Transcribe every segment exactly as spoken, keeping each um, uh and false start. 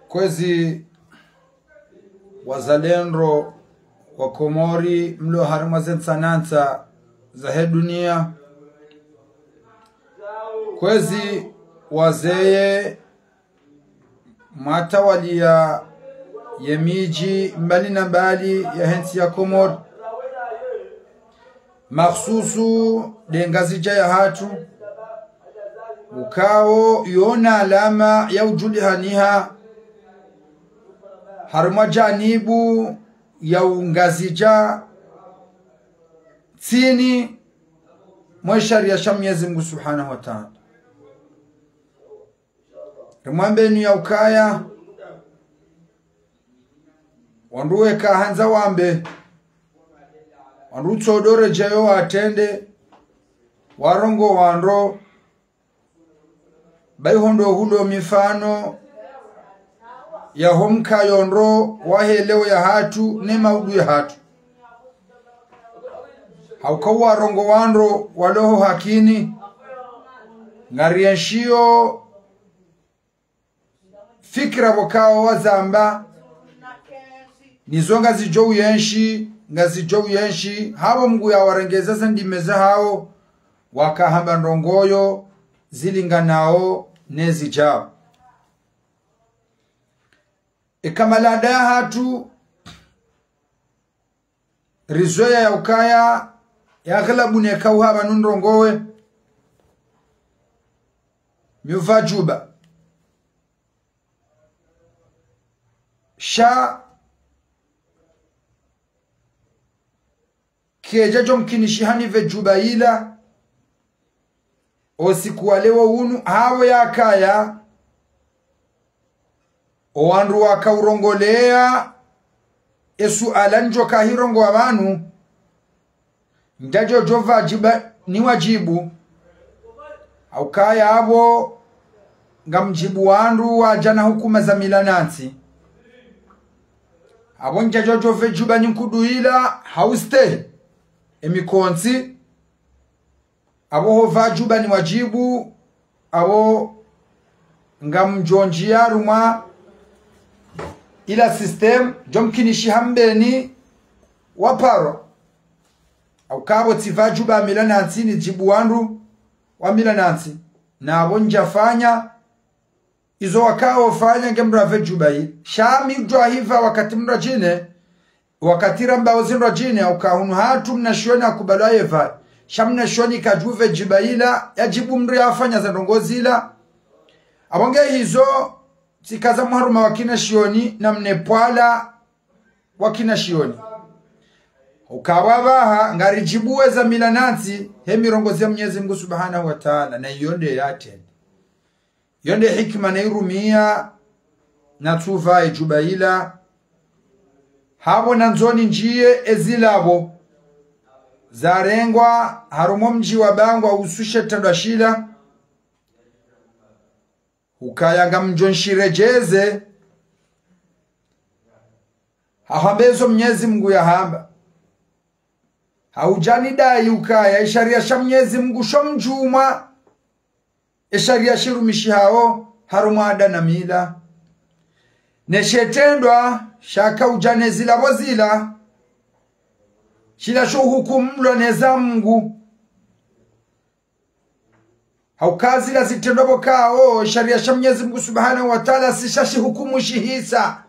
Kwezi wazalendo wa Komori mlo harimwa ze ntsanantsa zahe dunia. Kwezi wazeye mwatawalia ye midji mbali na mbali yahe ntsi ya Komori. Mahususu nde Ngazidja yahatru, ukao yona alama ya udjulihaniha harimwa janibu ya ungazidja ntsini mwe sharia sha Mnyezi Mngu Subhanahu wa Ta'ala. Rimwambeni ya ukaya, wandru weka handza wambe, wandru tsodo redjeyo watrende, warongowe ndro, bayi ho ndo hulo mifano yaho mkayo ndro wahe leo yahatru ne maudu yahatru. Hauka warongowe ndro walo ho hakini, ngarienshiyo fikira pvokao wazamba, nizo ngazidjo uyenshi, ngazidjo uyenshi, hapvo Mngu yawarengeza ze ndimi zahao, wakahamba ndrongowo zilinganao ne zidjao. Eka malada yahatru, rizweya ya ukaya, ya aghlabu neka uhamba nundrongowe, mi uva djuba. Sha kedja djo mkinishiha nipve djuba ila, o usiku wa leo unu, hapvo yakaya, o wandru waka urongoleya, e suala ndjo kahirongowa pvanu, ndjadjo djo pva djiba ni wadjibu. Haukaya hapvo ngamdjibu wandru wadja na hukuma za mila na ntsi. Hapvo ndjadjo djo pve djuba ni nkudu ila, hauste e mikontsi. Hapvo ho pva djuba ni wadjibu, hapvo ngamdjo ndjiya harumwa ila système, djo mkinishiha mbeni waparwa. Hauka hapvo tsi pva djuba mila na ntsi nidjibu wandru wa mila na ntsi. Na hapvo ndjafanya izo wakao fanya nge mndru apve djuba ili. Sha mi djuwa hiva wakati mndru adjine, wakati ramba ozi mndru adjine, hauka hunu hatru mnashioni hakubalwa yepva. Sha mnashioni kadjuve djiba ila, yadjibu mndru yafanya za ndrongo zila. Hapvo nge hizo, tsikaza mharuma wakina shioni, na mne pwala wakina shioni. Hauka hapvaha, ngaridjibuwe za mila na ntsi, he mirongozi ya Mnyezi Mngu Subhanahu wa Ta'ala, na iyo nde yatrende. Iyo nde hikima nayirumia, natsuva e djuba ila. Hapvo nandzo nindjiye e zilapvo zarengwa harumwa o mdji wa Bangwa uhusu she trendwa shila. Hukaya ngamdjo nshiredjeze. Hahamba ezo Mnyezi Mngu yahamba. Haudja nidayi ukaya e sharia sha Mnyezi Mngu sho mdjumwa e sharia shirumishihao harumwa ada na mila. Ne she trendwa shaka udja ne zilapvo zila, shila sho hukumulwa ne za Mngu. Hauka zila zitrendwa pvokao, sharia sha Mnyezi Mngu Subhanahu wa Ta'ala, si sha shihukumu shihisa.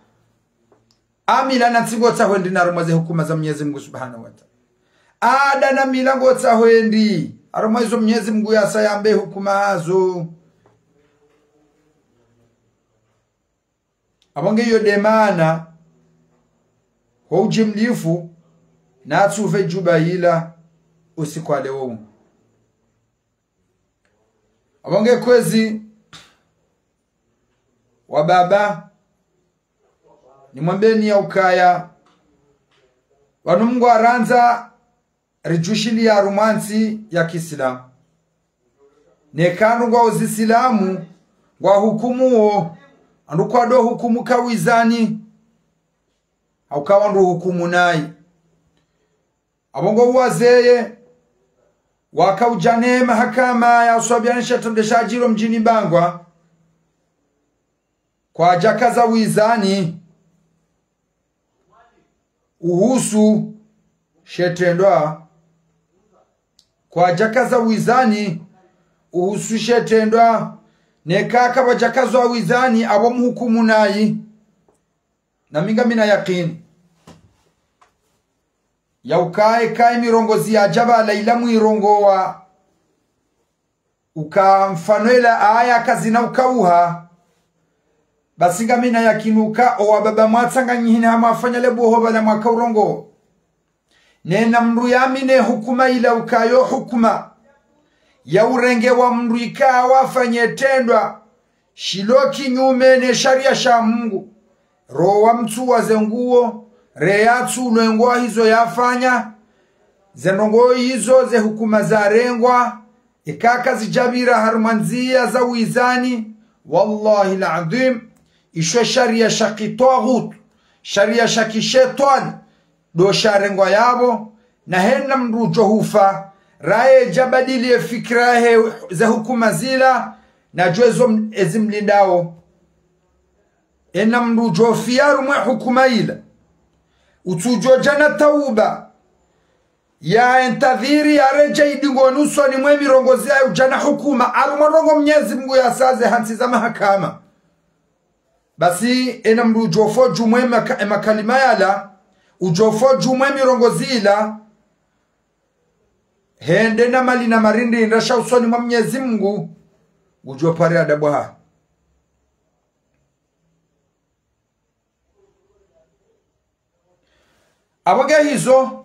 A mila na ntsi ngotsaho endi harumwa ze hukuma za Mnyezi Mngu Subhanahu wa Ta'ala. Ada na mila ngotsaho endi harumwa izo Mnyezi Mngu yasa yambe hukuma hazo. Hapvo nge iyo nde maana, ho udjimlifu, natsuve djuba ila, usiku wa leo unu. Hapvo nge kwezi, wababa, nimwambeni ya ukaya, pvanu Mngu harandza ridjushiliye harumwa ntsi ya kiislamu. Neka wandru ngwao zisilamu, ngwahukumuo, wandru kwado hukumu kawizani, hauka wandru hukumu nayi. Hapvo ngo wazeye, waka udja ne mahakama ya uswabianisha trendwa shadjiri o mdjini Bangwa. kwadjakaza wizani uhusu she trendwa. Kwadjakaza wizani uhusu she trendwa. Neka kapvwadjakaza wizani apvo mhukumu nayi. Na mi ngamina yakini ya ukaya eka emirongozi yadja pvala ila mwirongowa uka mfano ila aya kazina ukauha, basi ngamina yakini uka owababa mwatsanganyihina hamwafanya le buho pvala mwaka urongowa. Nena mndru yamine hukuma ila ukayo hukuma ya urenge wa mndru ika wafanye trendwa shilo kinyume ne sharia sha Mungu. Ro wamtsuwa ze nguo, re yatsu lwengwa hizo yafanya, ze ndrongoo hizo ze hukuma zarengwa, eka kazidjapvira harumwa ndzia za wizani, wallahi al-adhwim, isho sharia sha kitwaghut, sharia sha kishetwani, ndo sharengwa yapvo, na hena mndru udjo hufa, raye djabadili ye fikira yahe ze hukuma zila, na djwezo m-, ezimlindao. Ena mndru udjo fiya harumwa hukuma ila. Utsudjo djana tauba ya entadhiri ya redja idingoni usoni mwe mirongozi ya udjana hukuma, harumwa ndrongoo Mnyezi Mungu yasaze hantsi za mahakama. Basi ena mndru udjo fo djumwe maka-, makalima yala, udjo fo djumwe mirongozi ila, hende na mali na marindinda sha usoni mwa Mnyezi Mungu, udjo pare adabu ha. Apvo nge hizo,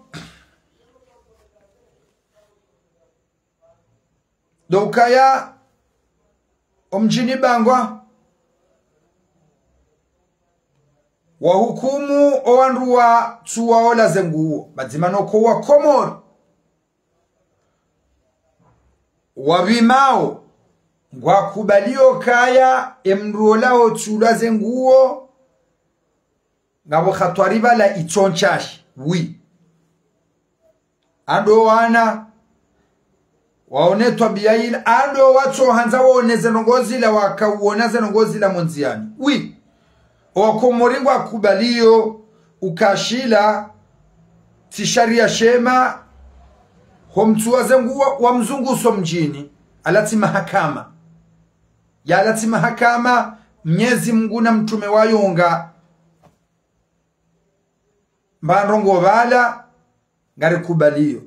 ndo ukaya omdjini Bangwa wahukumu owandru watsuwa ola ze nguo, pvadzima noko wa Komori wapvimao ngwakubaliyo kaya emndru ola otsulwa ze nguo ngapvo hatwari pvala itso ntsashi. Wi. Ando wana waone twabiya ila, ando watso handza waone ze ndrongoo zila, wakauona ze ndrongoo zila mondziani. Wi. Owakomori ngwakubaliyo uka shila tsi sharia shema, ho mtsuwa ze nguo wamzunguso mdjini, ala tsi mahakama. Yala tsi mahakama, Mnyezi Mungu na mtrume wayonga. Mba ndrongoo pvala, ngarikubaliyo.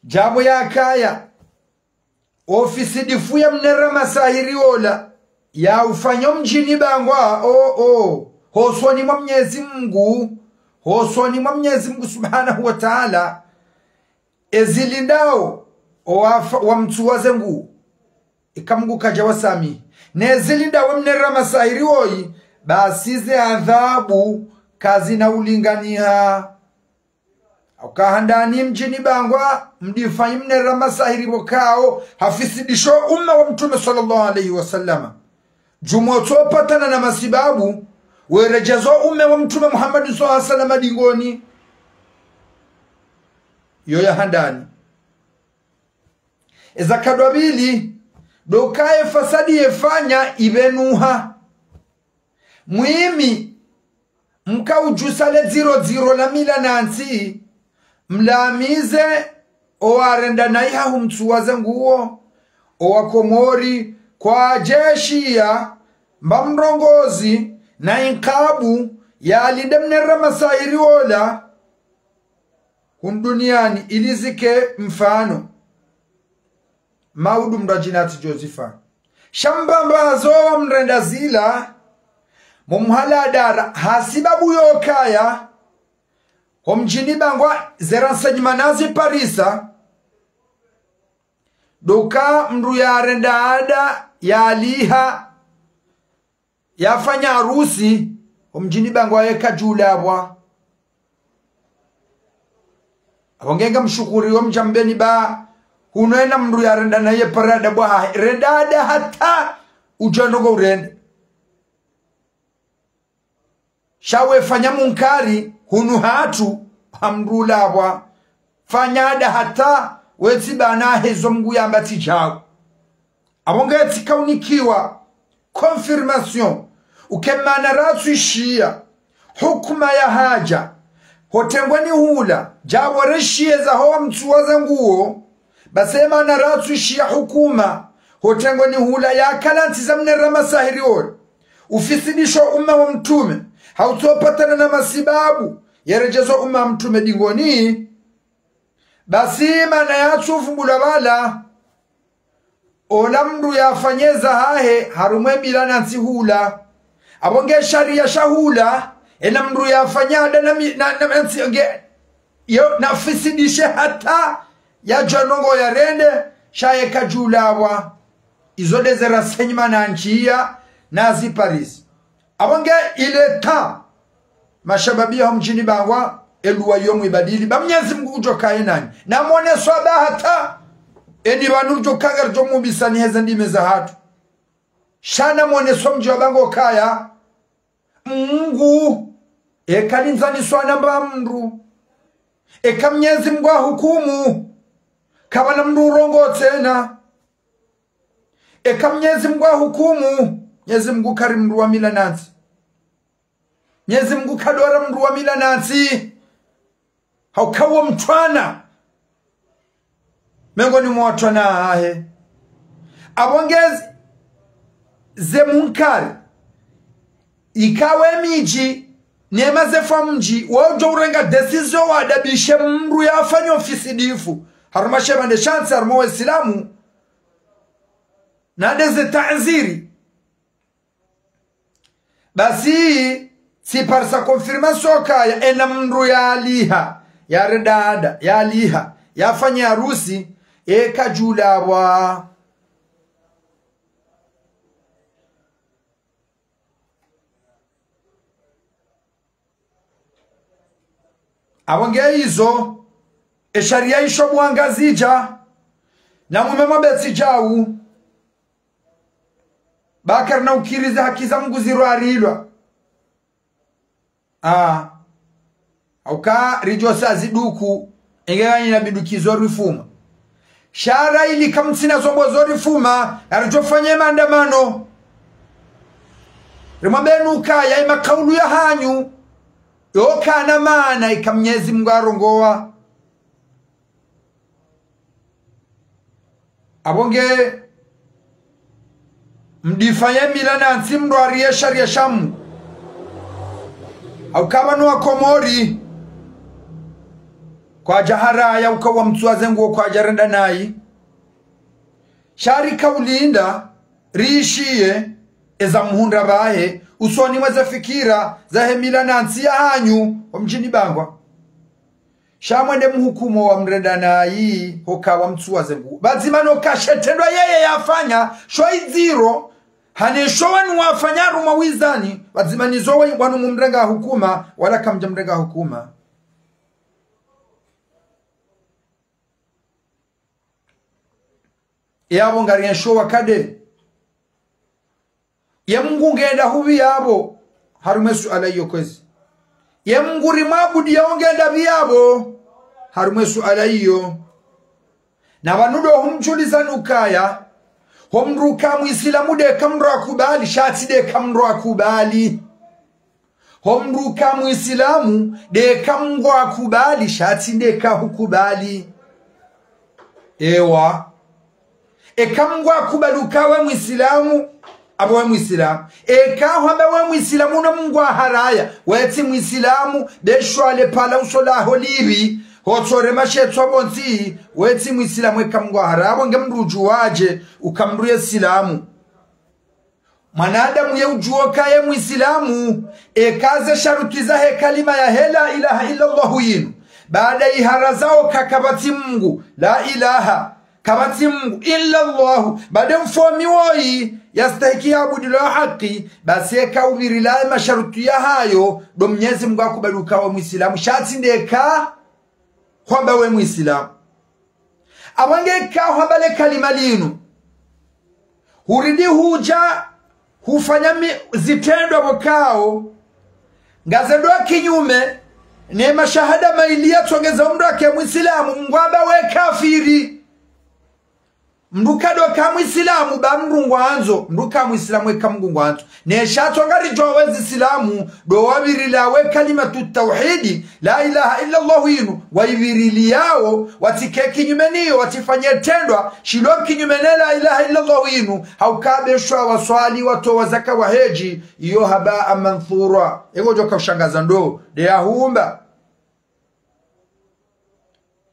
Djapvo yakaya ofisi difu ya mnera masahiri ola ya ufanyo mdjini Bangwa, o, o, hosoni mwa Mnyezi Mungu, hosoni mwa Mnyezi Mungu Subhanahu wa Ta'ala, ezilindao owafa-, wamtsuwa ze nguo, ika Mungu kadja wasamihi, nezilindao mnera masahiri woyi, basi ze adhabu kazina ulinganiha. Uka handani mdjini Bangwa, mdifanyi mnera masahiri pvo kao, hafisidisho umma wa Mtrume swallallahu alayhi wa sallama. Djumwa tsopatana na masibabu, weredjezo umma wa Mtrume Muhammad swallallahu alayhi wa sallama dingoni. Yo ya handani. Eza kadwa pvili, ndo uka ye fasadi yefanya ipvenuha. Mwimi, mka udjusa le dziro dziro la mila na ntsi, mlamize owarenda na iha humtsuwa ze nguo, owakomori, kwadjeshiya, mba mrongozi, na inkabu, yalinde mnera masahiri wola, hunu duniani ili zike mfano. Maudu mndru adjina ati Josefa. Sha mbambazo wamrenda zila, mumuhaladara, hasibabu yokaya, ho mdjini Bangwa ze renseignements naziparisa, ndo uka mndru yarenda ada, yaliha, yafanya harusi, ho mdjini Bangwa yeka djula pvwa. Apvo nge ngamshukuriwo mdjambeni ba, hunu ena mndru yarenda naye parada pvwa hahe. Renda ada hata udjandoko urende. Sha wefanya munkari, hunu hatru, hamdru lapvwa. Fanya ada hata, wetsi bana hezo Mungu yamba tsi djawo. Apvo nge tsi kaunikiwa, confirmation, uke mana ratsu ishiya hukuma ya hadja ho tengweni hula, djapvo reshiye za ho wamtsuwa ze nguo, basi mana ratsu ishiya hukuma ho tengweni hula ya kala ntsi za mnera masahiri wori, ufisidisho umma wa mtrume, hau utsopatana na masibabu yaredjezo umma wa mtrume dingoni, basi mana yatsu vumbulwa pvala, ola mndru yafanye za hahe harumwa e mila na ntsi hula. Apvo nge sharia sha hula, ena mndru yafanya ada na mi-, na, na, na ntsi nge, yo, nafisidishe hata yadjuwa ndrongo yarende, sha yeka djulapvwa. Izo ndeze rasenyi mana ntshiya, na zi Paris. Apvo nge ile ta mashababi ya ho mdjini Bangwa, eluwa yo mwibadili, ba Mnyezi Mngu udjo kaye nanyi. Na mwone swaba hata, eni pvanu djo kanga ridjo mubisa ni heze ndimi za hatru. Sha na mwone swa mdji wa Bangwa kaya, Mngu, eka lindzani swana mba mndru. Eka Mnyezi Mngu ahukumu, kapvana mndru urongoa tsena. Eka Mnyezi Mngu ahukumu, Mnyezi Mngu kari mndru wa mila na ntsi. Mnyezi Mngu kadora mndru wa mila na ntsi. Hauka wo mtrwana mengoni mwa watrwana wahe. Apvo nge ze munkari, ika we midji, ne mazefu wa mdji, wadjo urenga décision wadabishe mndru yafanya ufisidifu. Harumwa shepvandre sha ntsi, harumwa Usilamu, na ndeze taanziri. Basi, tsi parisa confirmation kaya, ena mndru yaliha, yarenda ada, yaliha, yafanya harusi, eka djulapvwa. Apvo nge izo, e sharia isho bwa Ngazidja, na mwime mabetsi djau. Bakari na ukirize haki za Mngu zirwarilwa. Ah. Hauka ridjo sa ziduku, enge nganyi na biduki zo rifuma. Sha ra ili kamtsina zombo zo rifuma, na ridjo fanye maandamano. Rimwambe nuka ya ima kaulu ya hanyu, yo kana mana ika Mnyezi Mngu arongoa. Apvo nge mdifanye mila na ntsi mndru ariye sharia sha Mngu. Hauka pvanu wa Komori, kwadja haraya uka wa mtsuwa ze nguo kwadja renda nayi. Sha rika ulinda, rishiye, eza muhundra pvahe, usoni mwa ze fikira, zahe mila na ntsi ya hanyu, wa mdjini Bangwa. Sha mwende muhukumu wa mrenda nayi, hoka wa mtsuwa ze nguo. Pvadzima no ka she trendwa yeye yafanya, sho idziro, hane sho wanu wafanya harumwa wizani, pvadzima nizo we wanu mumrenga hukuma, wala kamdja mrenga hukuma. Yapvo ngari ensho wakade. Ye Mngu ngenda hupvi yapvo, harumwa e suala iyo kwezi. Ye Mngu rimwabudiyawo ngenda pvi yapvo, harumwa e suala iyo. Na pvanu ndo humdjuliza nukaya, ho mndru ka Mwisilamu ndeka mndru akubali, sha tsi ndeka mndru akubali. Ho mndru ka Mwisilamu, ndeka Mngu akubali, sha tsi ndeka hukubali. Ewa. Eka Mngu akubali uka we Mwisilamu, apvo we Mwisilamu. Eka hwamba we Mwisilamu no Mngu aharaya, we tsi Mwisilamu, be shwale pvala uso laho lipvi, hotsore mashetswa pvontsi, we tsi Mwisilamu eka Mngu aharaya, apvo nge mndru udjuwadje, uka mndru ye Silamu. Mwanadamu ye udjuwo ka ye Mwisilamu, eka ze sharuti zahe kalima yahe la ilaha illa Allahu yinu. Baada ihara zawo ka kapvatsi Mngu, la ilaha, kapvatsi Mngu illa Allahu. Baada mfomi woyi, yastahiki yaabudilwa ha haki, basi eka upviri la masharuti yahayo, ndo Mnyezi Mngu akubali uka we Mwisilamu, sha tsi ndeka hwamba we Mwisilamu. Apvo nge ka hwamba le kalima linu, huridi hudja hufanya mi-, zitrendwa pvo kao, ngazendao kinyume, ne mashahada mayili yatsongeza umndru ake Mwisilamu, Mngu amba we kafiri. Mndru kadjoka mwisilamu ba Mngu ngwandzo, mndru ka mwisilamu eka Mngu ngwandzo. Ne sha tsi ngaridjuwa wezi silamu, ndo wapvirilia we kalimatu tawhidi, la ilaha illa Allah inu, waipviriliyao, watsike kinyume nayo, watsifanye trendwa shilo kinyume ne la ilaha illa Allah inu, hauka be sha waswali, watowa zaka, waheji, iyo haba amanthura. Ego djoka ushangaza ndo, nde yahumba.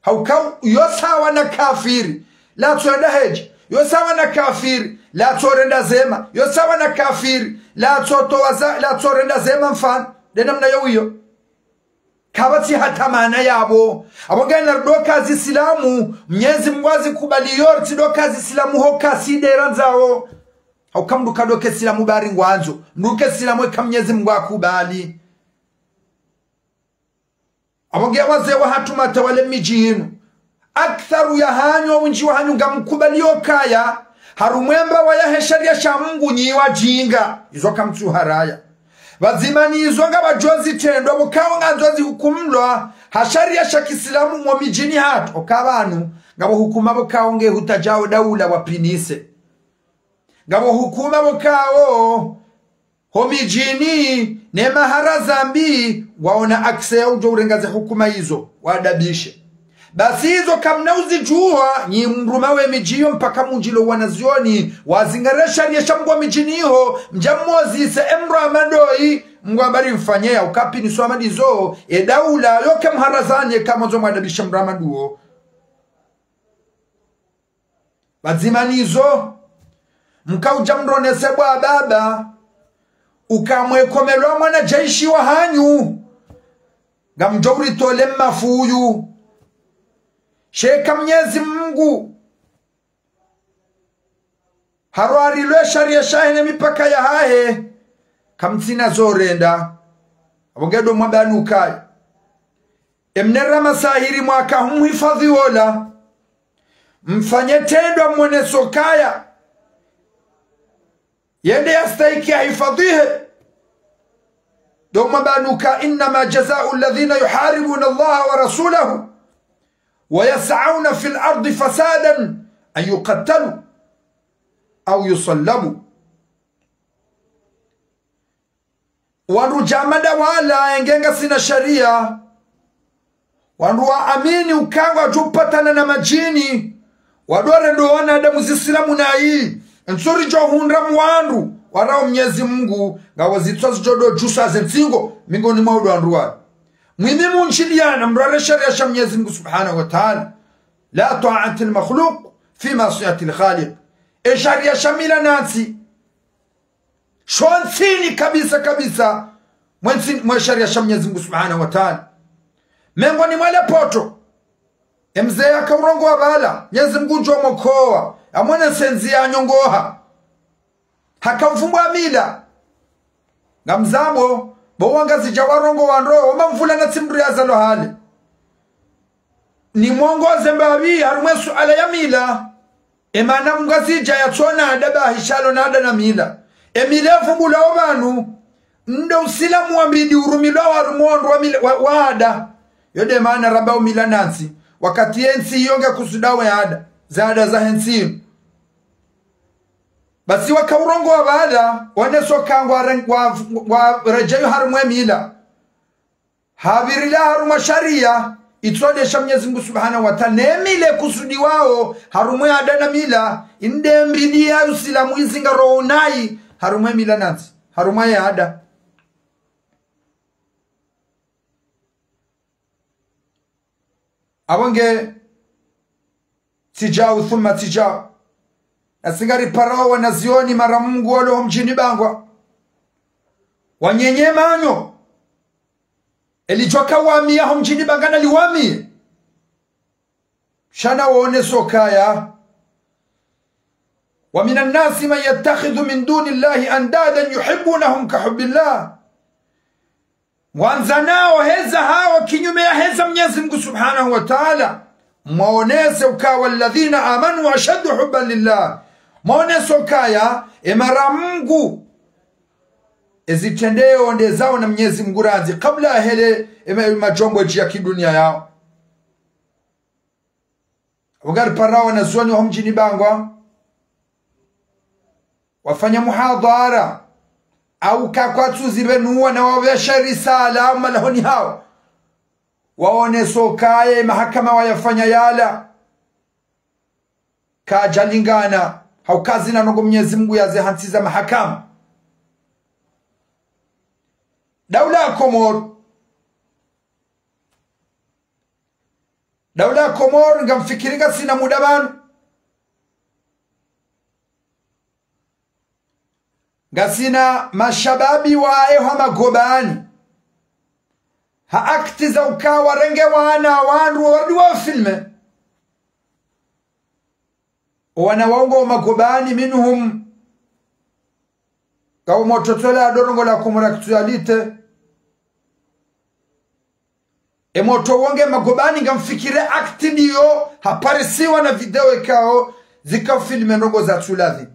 Hauka yo sawa na kafiri, latsorenda heji. Yo sawa na kafiri, latsorenda zema. Yo sawa na kafiri, latsotowa za-, latsorenda zema mfano. Nde namna yo iyo. Kapvatsi hata maana yapvo. Apvo nge na ridjoka zisilamu, Mnyezi Mngu hazikubali yo, ritsidjoka zisilamu hoka si nde randzao. Hauka mndru kadjoka silamu ba ri ngwandzo. Mndru ke silamu eka Mnyezi Mngu hakubali. Apvo nge wazee wahatru matawala midji inu. Aktharu yahanyu, wendji wahanyu ngamkubaliyo ukaya, harumwa embawa yahe sharia sha Mngu nyi wajinga, izo kamtsu haraya. Pvadzima ni izo ngapvadjo zitrendwa, pvo kao ngandzo zihukumulwa ha sharia sha kisilamu mo midjini hatru, oka pvanu, ngapvo hukuma pvo kao nge hutadjao daula wapvinise. Ngapvo hukuma pvo kao ho midjini ne mahara zambi, waona akse ya udjo urenga ze hukuma izo, wadabishe. Basi izo kamna uzidjuwa, nyi mruma we midji iyo mpaka mundjilo wanazioni, wazingare sharia sha Mngu wa midjini iho, mdja mwozise emrama ndoi, Mngu habari mfanye ya ukapvini swama ndizo, e daula yoke mharazani eka mwandzo mwadabishe mrama nduwo. Pvadzima ni izo, mkaudja mronese bwa baba, uka mwe komelwa mwanajeishi wahanyu, ngamdjo uritole mmafuyu. Sha eka Mnyezi Mngu harwarilie sharia shahe ne mipaka yahahe, kamtsina zorenda. Apvo nge ndo mwambe ukaya, emnera masahiri mwaka humhifadhi wola, mfanye trendwa mwonese ukaya yende yastahiki yahifadhihe. Ndo mwambe uka, إنما جزاء الذين يحاربون الله ورسوله ويسعون في الأرض فسادا أن يقتلوا أو يصلبوا. Wandru djamada wala enge ngasina sharia, wandru waamini uka ngwadjo upatana na madjini, wadore ndo wanadamu zisilamu nayi, ntsu ridjo hundra mwandru, warao Mnyezi Mngu, ngawo zitswa zidjo ndo djusa ze ntsingo, mingoni mwa udo wandru wala. Mwimi mundjiliana, mrare sharia sha Mnyezi Mngu Subhanahu wa Ta'ala. لا طاعة لمخلوق في معصية الخالق. E sharia sha mila na ntsi, shontsini kabisa kabisa, mwe ntsi, mwe sharia sha Mnyezi Mngu Subhanahu wa Ta'ala. Mengoni mwa le poto, emze yaka urongowa pvala, Mnyezi Mngu ngudjo mokowa, amwonese ndziya nyongoha. Haka mfumbwa mila. Ngamzambo, bo wangazidja warongowa ndro, wamba mvula na tsi mndru yazalwa hale. Nimwongoze mbapvi, harumwa e suala ya mila. Emana mngazidja yatsona ada bahi sha lo na ada na mila. Emila evumbulwa opvanu, ndo usilamu wambidi urumilwa harumwa ondro wa mila, wa, wa ada. Yo nde mana ramba umila na ntsi. Wakati ye ntsi iyo nge kusudawo ya ada, za ada zahe ntsi inu. Basi waka urongowa pvala, wonese uka ngwa ren-, ngwa, ngwa redjeyo harumwa e mila. Hapvirilia harumwa sharia, itso nde sha Mnyezi Mngu Subhanahu wa Ta'ala, ne mila ekusudiwao, harumwa e ada na mila, inde mbidi ya usilamu izingaro unayi, harumwa e mila na ntsi, harumwa e ada. Apvo nge tsidjau thumma tsidjau. Nasi ngariparao wanazioni mara Mngu walo ho mdjini Bangwa. Wanyenye manyo. Elidjwaka wamiya ho mdjini Bangwa na liwamiye. Sha na wonese ukaya. ومن الناس من يتخذ من دون الله أندادا يحبونهم كحب الله. Ngwandzanao heza hawo kinyume ya heza Mnyezi Mngu Subhanahu wa Ta'ala. Mwaonese uka والذين آمنوا أشد حبا لله. Mwaonese ukaya, emara Mngu, ezitrendeo nde zao na Mnyezi Mngu randzi, kabla hele, ema, emadjombo edji ya kidunia yao. Apvo ngariparao wanazuoni wa mdjini Bangwa wafanya muhadhara, au ka kwatsu zipvenua na wapveshe risala malahoni hawo, waonese ukaya ye mahakama wayafanya yala kayadjalingana, hauka zina ndrongoo Mnyezi Mungu yazihantsiza mahakama. Daula ya Komori, daula ya Komori, ngamfikiri ngasina muda pvanu, ngasina mashababi waye ha magobani, ha acte za uka warenge wana wandru warudi wafilme. Owana wao ngwao magobani, minhum, ngwao mototwela ya dorongo la Comores Actualité. E moto wo nge magobani, ngamfikiri acte ndiyo haparisiwa na video ikao zika filme ndrongoo za tulavi.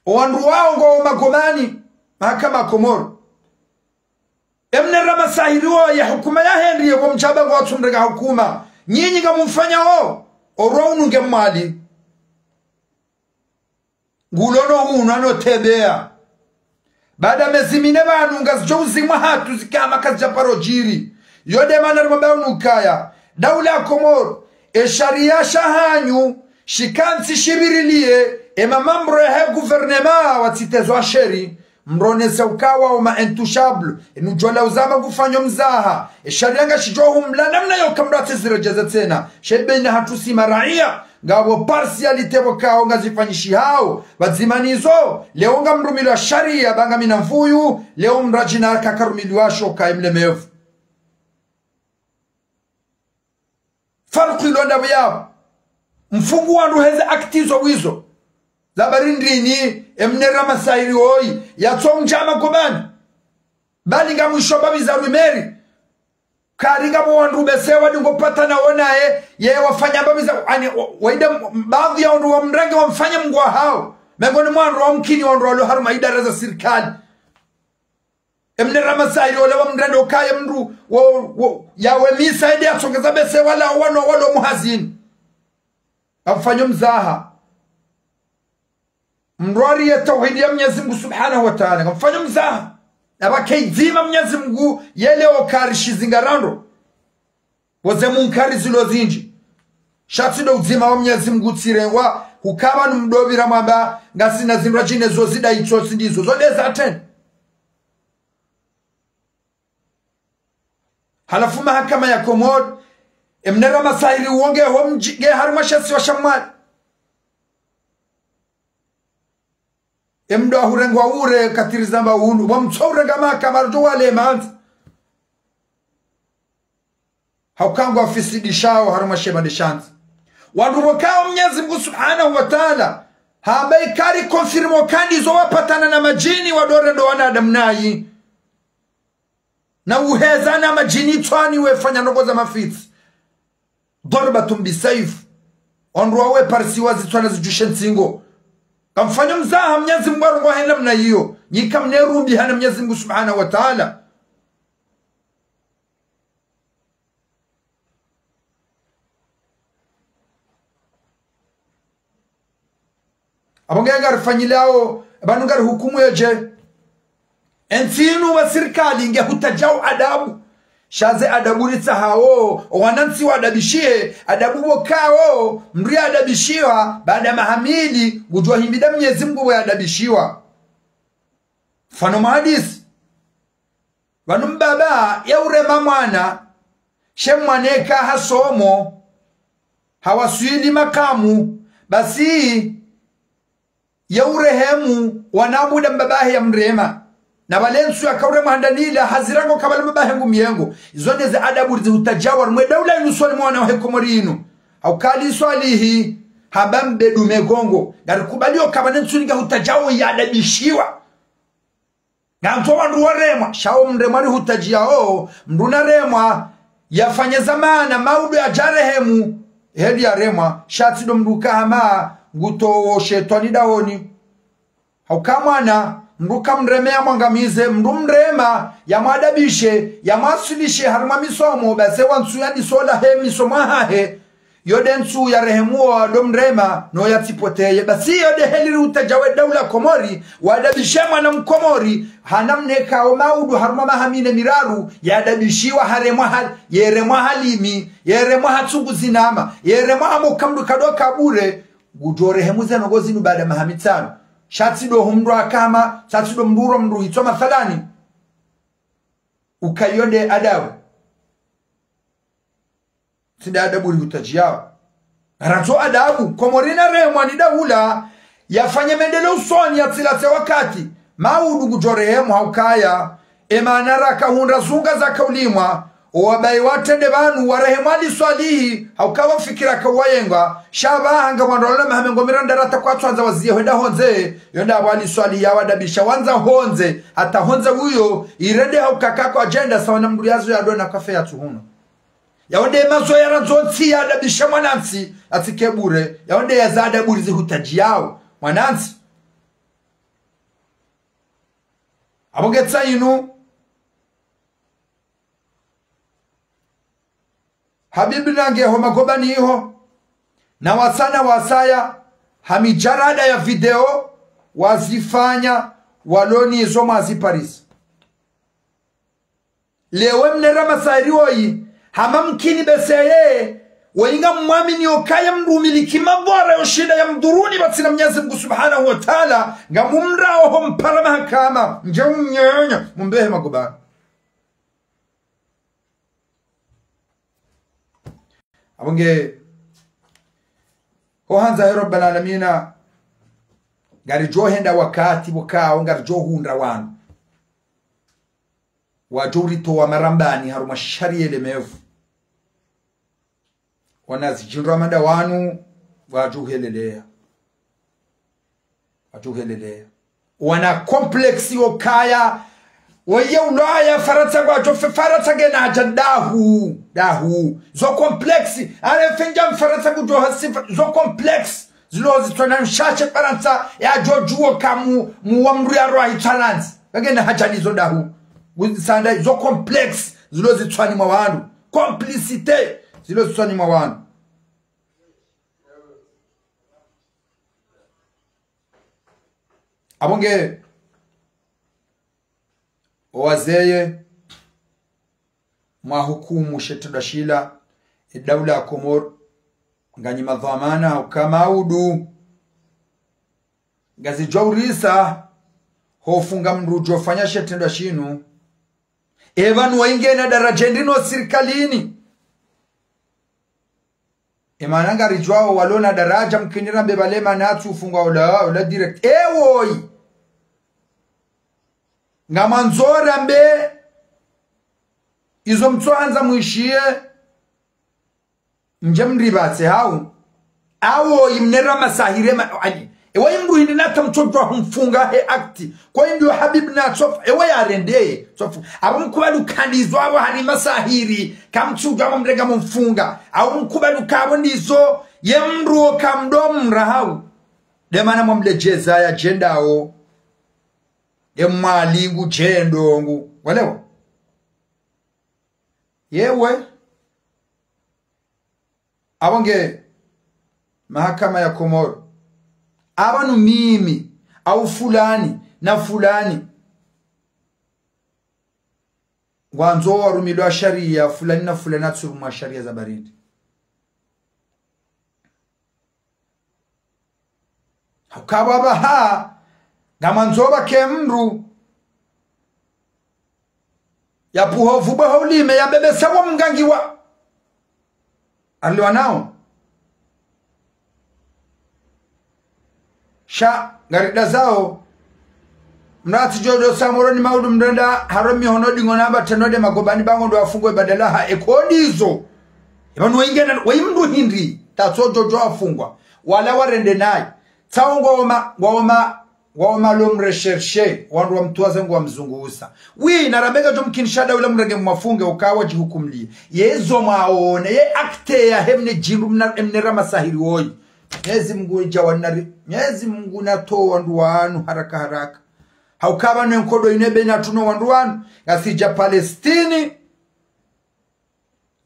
Owandru wao ngwao magobani, mahakama ya Komori. E mnera masahiri wo ya hukuma ya hendri ye wo mdjaba ngwatsu mrenga hukuma. Nyinyi ngamumfanyao, orwa unu nge Mwali. Ngulo no hunu ano tebea. Baada mezi mine pvanu ngazidjo uzimwa hatru zikama kazidja paro djiri. Yo nde mana rimwambao unu ukaya daula ya Komori, e sharia sha hanyu shikantsi shipvirilie, e mamambro ya he gouvernement watsitezwa sheri, mronese uka wao ma intouchables, inu djola uzama ngufanyo mzaha. E sharia ngashidjo humla namna yo ka mndru atsiziredjeze tsena. She baina hatru si maraiya, ngapvo partialité pvo kao ngazifanyishihao. Pvadzima nizo, leo ngamrumilwa sharia, ba ngamina mvuyu, leo mradjina kakarumilwa shoka emlemevu. Farku ilo ndapvo yapvo. Mfungu wandru heze acte zo wizo. Za bari ndrini, e mnera masahiri woyi, yatso mdja magobani. Bali ngamwisho babi za rumeri. Kari ngapvo wandru bese wadi ngopatana wo naye, ye wafanya babi za, ani, wa-, waida m-, baadhi ya wandru wamrenge wamfanya mngwa hao. Mengoni mwa wandru wamkini wandru walo harumwa idara za sirikali. E mnera masahiri ole wamrende ukaye mndru wo, wo, yawe misa ende yatsongeza bese wala wano walo muhazini. Ngamfanyo mzaha. Mndru ariye tauhidi ya Mnyezi Mungu Subhanahu wa Ta'ala, ngamfanyo mzaha. Na pvake idzima Mnyezi Mungu yele okari shizinga randro. Woze munkari zilo zindji. Sha tsi ndo udzima wa Mnyezi Mungu tsirengwa, hukaba numdopvira mwamba, ngasina zindru adjine zo zida itso tsi ndizo. Zo nde za tena. Halafu mahakama ya Komori, e mnera masahiri wo nge ho mdji, nge harumwa she isiwa sha Mwali. E mndru ahurengwa ure katiri zamba unu, wamtso urenga mahakama ruto wale mandzi. Hauka ngwafisidishao harumwa she pvandre sha ntsi. Wandru pvo kao Mnyezi Mungu Subhanahu wa Ta'ala, hamba ikari confirmo kandi zo wapatana na madjini wadorendo wanadamu nayi. Na uheza na madjini tswani wefanya ndrongoo za mafitsi. Darbatun bisayf. Wandru wawe parisiwa zitswana zidjushe ntsingo. Ngamfanyo mzaha Mnyezi Mungu arongoa he namna iyo. Nyi kamnerumbi hana Mnyezi Mungu Subhanahu wa Ta'ala. Apvo nge ngarifanyilao, pvanu ngarihukumu yedje. Entsi inu wa sirikali nge hutadjao adabu. Sha ze adabu ritsahao, owanantsi wadabishihe, adabu pvo kao, mndru yadabishiwa, baada maha mili, ngudjuwa himida Mnyezi Mungu pvo yadabishiwa. Mfano mwa hadisi. Pvanu mbaba ye urema mwana, she mwana eka hasomo, hawaswili makamu, basi ye urehemu wana muda mbabahe yamrema. Na pvale ntsu yaka urema handani ila hazira ngo kabala mbabahe ngu miyengo. Izo nde ze adabu rizihutajao harumwa e daula inu usoni mwa wana wahe Komori inu. Haukali Swalihi, hamba mbedu megongo. Ngarikubaliyo kamba ne ntsu ninga hutajao yadabishiwa. Ngantso wandru waremwa, sha wo mremwa rihutajiyao, mndru naremwa, yafanye zamana, maudu yadjarehemu, heli yaremwa, sha tsi ndo mndru kahama, ngutowo shetwani dahoni. Hauka mwana, mndru kamreme yamwangamize, mndru mrema, yamwadabishe, yamwaswilishe, harumwa misomo, basi wantsu yandiso lahe misomo yahahe, Yo nde ntsu ya rehemu wo ndo mrema, no ya tsipoteye. Basi yo nde heli ri utadja we daula Komori, wadabishe mwana Mkomori, hana mneka wo maudu harumwa maha mine miraru, yadabishiwa haremwa ha-, yeremwa ha limi, yeremwa ha tsungu zinama, yeremwa ha moka mdru kado kabure, ngudjo rehemu ze ndrongoo zinu baada maha mitsanu. Sha tsi ndo hu mdru akama, sha tsi ndo mdru uro mdru hitswa mathalani. Uka yo nde adabu. Tsi nde adabu ri hutadjiao. Ngarandzo adabu, Komori na remwa ni daula, yafanye mendeleo usoni ya tsilatse wakati, maudu ngudjo rehemu ha ukaya, emana raka hundra zunga zaka ulimwa, owabayi watrende pvanu, warehemu Ali Swalihi, ha uka wafikira ka wayenga, sha pvaha nga mwandro wala maha mengo miranda rata kwatsuandza waziye hwenda hondze, yo nda pvo Ali Swalihi yawadabisha wandza hondze, hata hondze uyo, irende ha uka kako adjenda sawa na mdru yazo yadona kafe ya tsuhuna. Yawo nde mazo yarandzo ntsi yadabisha mwanantsi, atsike bure, yawo nde ya za adabu ri zi hutadjiao, mwanantsi. Apvo nge tsa inu, Habibu nange ho magobani iho, na wasaya na wasaya, ha midjarada ya video, wazifanya, walo nizo mwaziparisa. Lewo mnera masahiri woyi, hama mkini beseye, woyi ngamumwamini okaya mdru miliki mavwara yo shinda ya mdhuruni pvatsina Mnyezi Mngu Subhanahu wa Taala, ngamumrao ho mpara mahakama, ndje unyenya, mumbehe magobani. Apvo nge, ho handza he Rabbal Alamina, ngaridjo henda wakati pvo kao, ngaridjo hundra wanu wadjo uritowa marambani harumwa shariya lemevu. Wana zidjindru amanda wanu, wadjo uheleleya. Wadjo uheleleya. Wana complexe yo kaya, woye ulaya Farantsa ngwadjo fe Farantsa ngena hadja dahu, dahu. Zo complexe, ale fendja Mfarantsa ngudjo hasifa, zo complexe. Zilo zitswani mshashe Farantsa, yadjo djuo ka mu, mu wa mdru ya rwahi tsalanzi. Ngena hadja nizo dahu. Sanda zo complexe, zilo zitswani mwa wanu. Complicité, zilo zitswani mwa wanu. Apvo nge, owazeye, mwahukumu she trendwa shila, edaula ya Komori, nganyi madhwamana, uka maudu, ngazidjo urisa, ho ufunga mdru udjo fanya she trendwa shinu. Epvanu wayi ngena daraja ndrino sirikalini. Emana ngaridjuao walo na daraja mkini rambe pvale mana atsu ufungwa ula, ula direct. Ewoyi. Ngamwandzo rambe izo mtsohandza mwishiye. Ndje mripvatse hau. Awoyi mnera masahiri ma, ani. Ewoyi mdru hindri nata mtsodjuwa humfunga he acte. Kwa hindri yo Habibu na tsofa. Ewoyi arendeye. Tsofa. Apvo mkubali uka ndizo apvo hari masahiri. Kamtsudjuwa mrenge mumfunga. Au mkubali uka apvo ndizo. Ye mdru oka mdru mra hau. Nde mana mwamledjeza yadjendao. Nde Mwali ngudjendo ngu. Walewa. Yewe. Apvo nge mahakama ya Komori. Apvanu mimi, au fulani, na fulani. Ngwandzo warumilwa shariya, fulani na fulani atsurumwa shariya za barindi. Hauka apvaha, ngamwandzo pvake mdru, yapvuho vubwe ho ulime, yabebesa wo mgangiwa. Aliwa nao. Sha, ngaridazao, mdru atsidjo djo sa moro ni maudu mdru enda, haro mihono dingo namba teno nde magobani pvangu ndo afungwe badala ha ekodizo. Epvanu wayi ngena, wayi mdru hindri, tatsodjo djo afungwa. Wala warende nayi. Tsawo ngwoma, ngwoma, ngwoma lo mrecherche, wandru wamtwaza ngwamzungusa. Wi, narambe ngedjo mkini sha daula mrenge mwafunge uka wadjihukumliye. Yezo mwaone, ye acte yahe mne djindru mna, mnera masahiri woyi. Mnyezi Mngu idja wanari, Mnyezi Mngu natowa wandru wanu haraka haraka. Hauka apvanu enkodo ine bena tuno wandru wanu, ngasidja Palestine,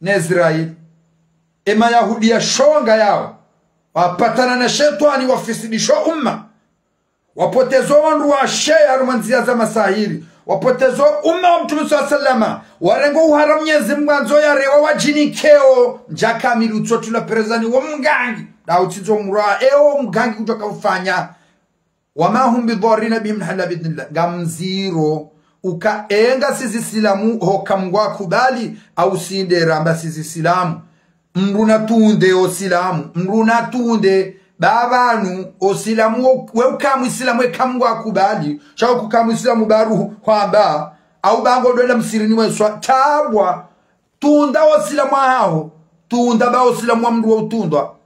ne Israel. Emayahudi ya shonga yawo, wapatana na shetwani, wafisidisho umma. Wapotezo wandru washe harumwa ndziya za masahiri. Wapotezo umma wa Mtrume swalla salama. Warengo uhara Mnyezi Mngu andzo yarewa wadjini keo. Ndjaka milu tsotula perezani wo mgangi. Dau tsizo mrwa eo mgangi kudjoka ufanya. وما هم بضارين به من أحد إلا بإذن الله. Ngamziro uka enga sisi silamu hoka Mngu akubali, au sinde ramba sisi silamu. Mndru natunde o silamu, mndru natunde. Ba pvanu o silamu wo, we uka mwisilamu eka Mngu akubali, sha uka mwisilamu baru hwamba, au ba ngodjo enda msirini weswa, tabwa, tunda o silamu wahaho, tunda ba o silamu wa mndru wa utundwa.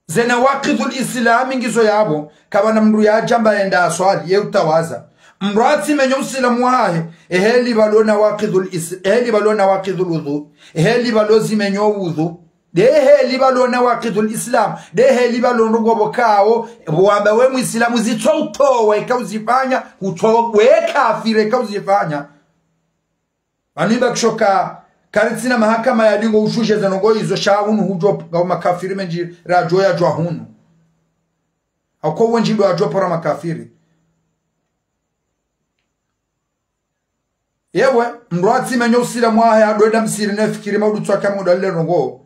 Ze nawakidhul islami ngizo yapvo, kapvana mndru yadjamba yende aswali, ye utawaza. Mndru atsi menyo usilamu wahahe, eheli pvalo nawakidhul is-, eheli pvalo nawakidhul wudhu, eheli pvalo zimenyo wudhu, de heli pvalo nawakidhul islam, de heli pvalo ndrongo pvo kao, pvo wamba we mwisilamu zitso utowa eka uzifanya, utowa we kafiri eka uzifanya. Pvanu iba kishoka, karitsina mahakama ya dingo ushushe ze ndrongo izo sha hunu hudjo, ngapvo makafiri mendji radjo yadjwa hunu. Hako wendji ndo adjo pora makafiri. Yewe, mndru atsi menyo usilamu wahe adjo enda msirini fikiri maudu tswaka maudu alile ndrongo.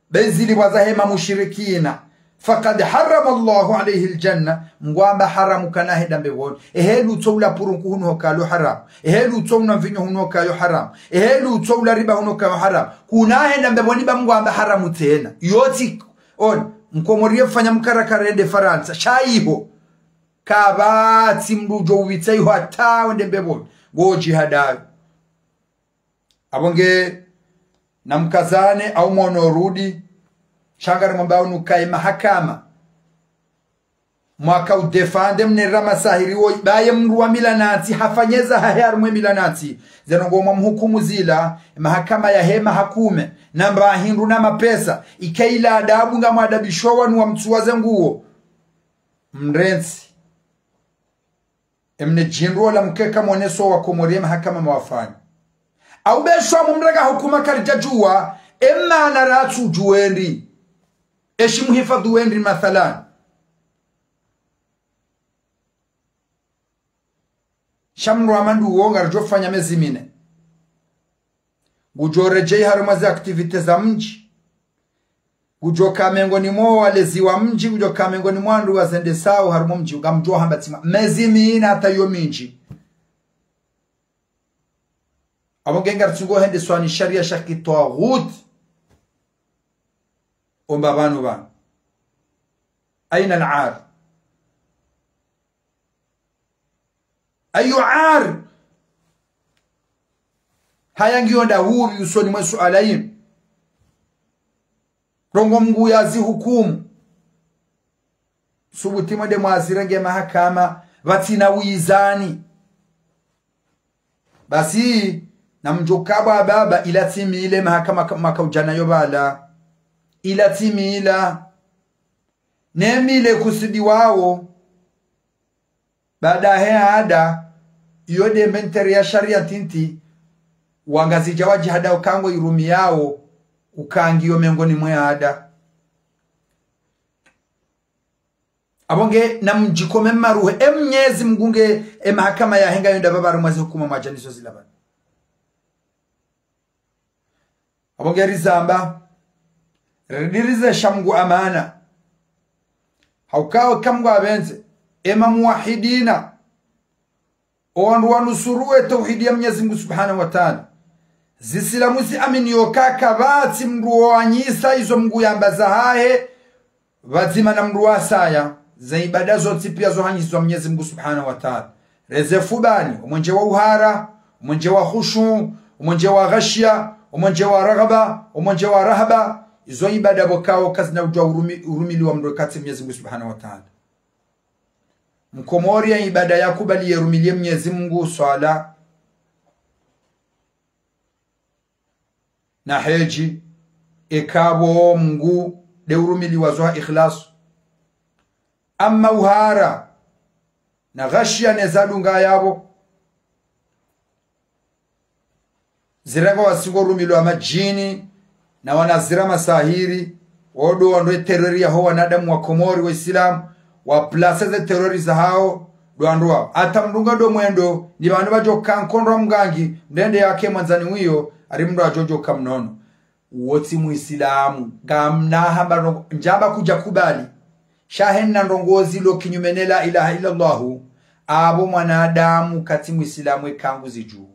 Bezili waza hema mushrikina. فقد حرم الله عليه الجنة. Mngu amba haramu kana henda mbepvoni. Eheli utso ula purunku hunu hoka lo haramu. Eheli utso unwa mvinyo hunu hoka yo haramu. Eheli utso ula riba hunu hoka yo haramu. Kuna henda mbepvoni ba Mngu amba haramu tsena. Yotsi, on, mkomori ye fanya mkarakara ende Farantsa. Sha iho. Kapvatsi mndru udjo upvitsa iho hata wende mbepvoni. Ngodjihadayo. Apvo nge namkazane au mwono rudi, sha ngarimwambao nuka ye mahakama. Mwaka udefande mnera masahiri wo, ba ye mndru wa mila nantsi, hafanya eza hahe harumwa e mila nantsi. Ze ndrongo mwa mhukumu zila, mahakama ya hema hakume, namba hindru na mapesa, ike ila adabu ngamwadabisho wanu wa mtsuwa ze nguo. Mrentsi. Emne djindru ola mkeka mwoneso wa Komori ye mahakama mawafanya. Au beshwa mumrega hukuma karidjadjuwa, emana ratsu djuwendi. Eshi muhifadhu wendi mathalan. Sha mndru wa mandru wo ngaridjofanya mezi mine. Ngudjo redjei harumwa ze activités za mdji. Ngudjo ka mengoni mwa walezi wa mdji, ngudjo ka mengoni mwa wandru wazendesao harumwa mdji, ngamdjo hamba tsi mwa mezi mine hata yo mindji. Apvo nge ngaritsungo hende swani sharia sha kitwaghut. Omba pvanu pvanu. أين العار؟ Ayu ar. Haya ngiyo nda hupvi usoni mwe suala yinu. Ndrongo Mngu yazihukumu. Subuti mwende mwazirenge mahakama, pvatsina wizani. Basi, namdjo kabwa baba ila tsi mile mahakama ka-, makaudjana yo pvala. Ila tsi mila. Ne mile kusudiwawo. Baada he ada, iyo de mentere ya sharia ntiti, wangazidja wadjihada uka ngo irumiyawo, uka ngiyo mengoni mwe ada. Apvo nge namdjikome maruhe, e Mnyezi Mngu nge, e mahakama yahe ngayo nda pvapvo harumwa ze hukuma mwadjaniso zila pvanu. Apvo nge rizamba, ridirize sha Mngu amana. Hauka eka Mngu apvendze, ema muwahidina. O wandru wanusuru e tauhidi ya Mnyezi Mngu Subhanahu wa Ta'ala. Zisilamu ziamini yoka kapvatsi mndru wanyisa izo Mngu yamba zahahe, pvadzima na mndru wasaya, ze ibada zontsi pia zo hanyiswa Mnyezi Mngu Subhanahu wa Ta'ala. Reze fubani, omwenje wa uhara, omwenje wa khushu, omwenje wa ghashya, omwenje wa raghaba, omwenje wa rahaba, izo ibada pvo kao kazina udjuwa urumi-, urumiliwa mndru eka tsi Mnyezi Mngu Subhanahu wa Ta'ala. Mkomori ye ibada yakubali yerumilie Mnyezi Mngu, swala na hedji, eka pvo Mngu de urumiliwa zo ha ikhlas. Ama uhara, na ghashya ne zadunga yapvo, zirengwa wasi ngo rumilwa madjini, na wanazira masahiri, wo ndo wandro ye terreur yaho wanadamu wa Komori wa Islamu, wa placer ze terreur zahao, ndo wandro wao. Hata mdru nga ndo mwendo, ni pvanu pvadjo ka nkondro wa mgangi, ndende yake mwandzani wiyo, hari mdru adjo djo ka mnono. Uwo tsi Muislamu, ngamna hamba no, ndjamba kudja kubali. Sha hena ndrongo zilo kinyume ne la ilaha illallahu, apvo mwanadamu katsi Muislamu eka nguzidjuo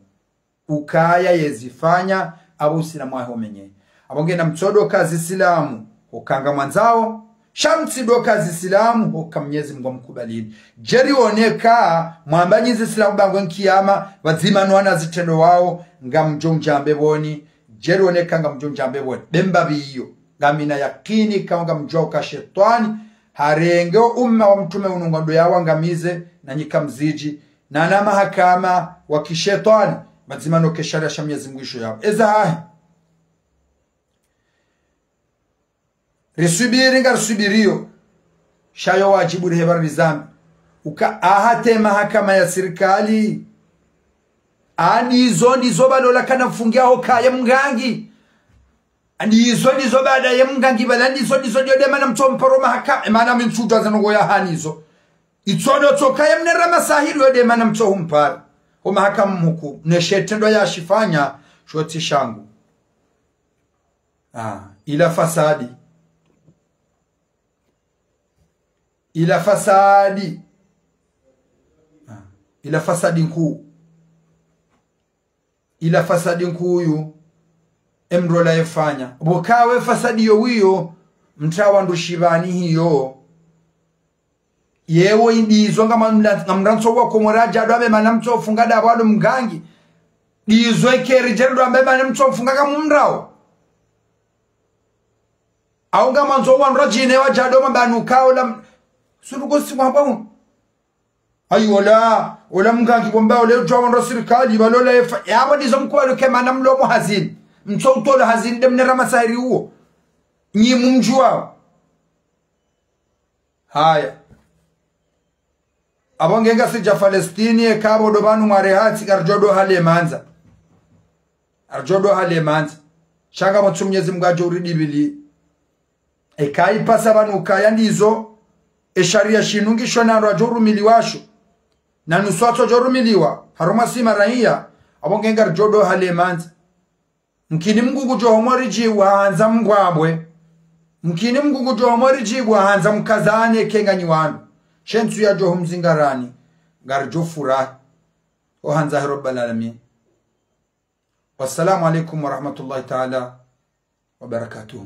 ukaya yezifanya, apvo Usilamu wahe umenye. Apvo ngena mtsodo ka zisilamu, hoka ngamwandzao, sha mtsido ka zisilamu, hoka Mnyezi Mungu amkubalini. Djeri woneka, mwamba nyi zisilamu bangwe nkiyama, pvadzima no wana zitrendo wao, ngamdjo ndjambe pvoni, djeri woneka ngamdjo ndjambe pvoni. Be mbapvi iyo, ngamina yakini ka ngamdjuao ka shetwani, harenge wo umma wa mtrume unu ngwandro yawangamize, na nyika mzidji, na na mahakama wa kishetwani, pvadzima no ke sharia sha Mnyezi Mungu isho yapvo. Eza hahe. Riswubiri ngariswubiriyo. Sha yo wadjibu rihepva rizambi. Uka aha te mahakama ya sirikali. Ndizo, ndizo pvalola kana mfungi aho kaye mgangi. Ndizo, ndizo baada ye mgangi pvala, ndizo, ndizo ndiyo de mana mtso mparo mahakama. E mana mi ntsudjuwa zinu ngo ya hanizo. Itsodo tsoka ye mnera masahiri yo de mana mtso humpara. Ho mahakama mhuku, ne she trendo yashifanya, sho tsi shangu. Ah, ila fasadi. Ila fasadi. Ah, ila fasadi nkuu. Ila fasadi nkuu yu, emdru ola yefanya. Pvoka we fasadi yo wiyo, mtsa wandru shipvani hiyo. Yewo ndizo ngamamla-, ngamrantso wa Komori adja ndo ambe mana mtso funga ndapvo alo mgangi. Ndizo eke ridjeri ndo ambe mana mtso funga ngamumrao. Au ngamwandzo wandru wadjine wadja ndo mambanu kao la m-, suruko si mwamba unu. Ayi, ola, ola mgangi bomba, ola udjuwa wandru wa sirikali, pvalola efa, yapvo ndizo mkubali ke mana mlomo hazini. Mtso utolo hazini de mnera masahiri uwo. Nyi mumdjuwa. Haya. Apvo nge ngasi dja Falestini, eka pvo ndo pvanu mware hatsi, ngaridjo ndo hale mandza. Ngaridjo ndo hale mandza. Sha ngamtsu Mnyezi Mungu adjo uridibili. Eka ipasa pvanu ukaya ndizo, e sharia shinu ngisho na ndo adjo urumiliwa sho. Na nusu atso djo urumiliwa, harumwa si maraiya, apvo nge ngaridjo ndo hale mandza. Mkini Mngu ngudjo homori djibu handza mngwabwe. Mkini Mngu ngudjo homori djibu handza mkazane kenga nyi wanu. She ntsu yadjo humzingarani, ngaridjo furahi. Ho handza he Rabbal Alamin. Wassalamu alaikum warahmatullahi taala wabarakatuh.